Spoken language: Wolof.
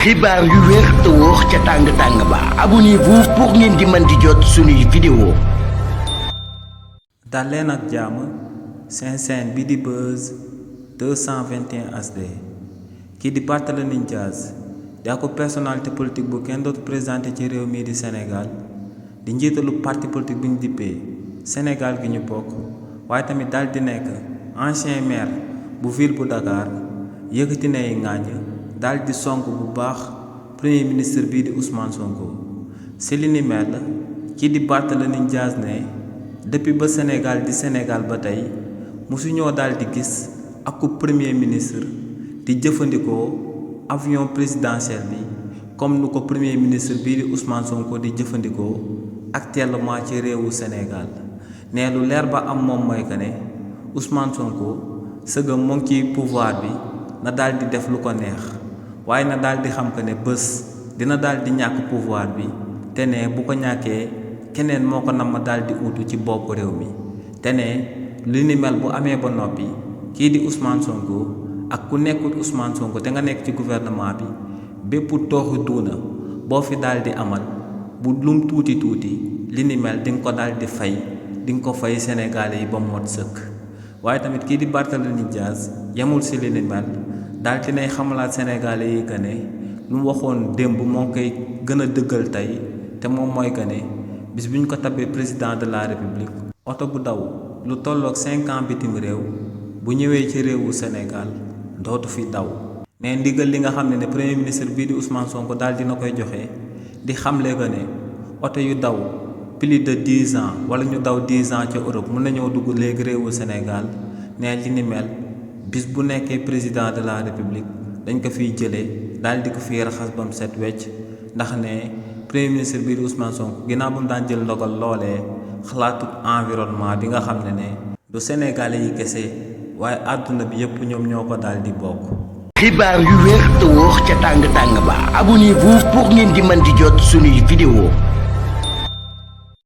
xibaar yu wér te wóor ca tàng ba abonnez-vous pour ngeen di mën di jot suñuy vidéo. dal leen ak jàmm seen chaîne bi di Buzz 221 HD kii di Barthélémy Dias daa ko personnalité politique bu kenn dootu présenté ci réew mii di Sénégal di njiitalu parti politique bi ñu dippee Sénégal gi ñu bokk waaye tamit daal di nekk ancien maire bu ville bu Dakar yëkkati nay ŋàññ daal di sonk bu baax premier ministre bii di Ousmane Sonko si li ni mel kii di Barthélémy Dias ne depuis ba Sénégal di Sénégal ba tey mosuñoo daal di gis ak premier ministre di jëfandikoo avion présidentiel bi comme nu ko premier ministre bii di Ousmane Sonko di jëfandikoo actuellement ci réewu Sénégal ne lu leer ba am moom mooy que ne Ousmane Sonko sëgam mu ngi ci pouvoir bi na daal di def lu ko neex waaye na daal di xam que ne bés dina daal di ñàkk pouvoir bi te ne bu ko ñàkkee keneen moo ko nam daal di uutu ci bopp réew mi te ne li ni mel bu amee ba noppi kii di Ousmane Sonko ak ku nekkut Ousmane Sonko te nga nekk ci gouvernement bi bépp tooxi duuna boo fi daal di amal bu lum tuuti li ni mel di nga ko daal di fay di nga ko fay Sénégalais yi ba mot sëkk waaye tamit kii di Barthélémy Dias yemul si li ni mel daal di nay xamalaat Sénégalais yi que ne lu mu waxoon démb moo ngi koy gën a dëggal tey te moom mooy que ne bis bu ñu ko tabee président de la république oto bu daw lu tolloog 5 ans bitim réew bu ñëwee ci réewu Sénégal dootu fi daw mais ndigal li nga xam ne premier ministre bii di Ousmane Sonko daal dina koy joxe di xamle que ne oto yu daw plus de 10 ans wala ñu daw 10 ans ca Europe mën nañoo dugg léegi réewu Sénégal ne li ni mel bis bu nekkee président de la république dañ ko fiy jëlee daal di ko fiy raxas ba mu set wecc ndax ne premier ministre bii di Ousmane Sonko ginnaaw ba mu daan jël ndogal loolee xalaatut environnement bi nga xam ne du Sénégalais yi kese waaye àdduna bi yépp ñoom ñoo ko daal di bokk. xibaar yu wér te wóor ca tàng ba abonnez-vous pour ngeen di mën di jot suñuy vidéo.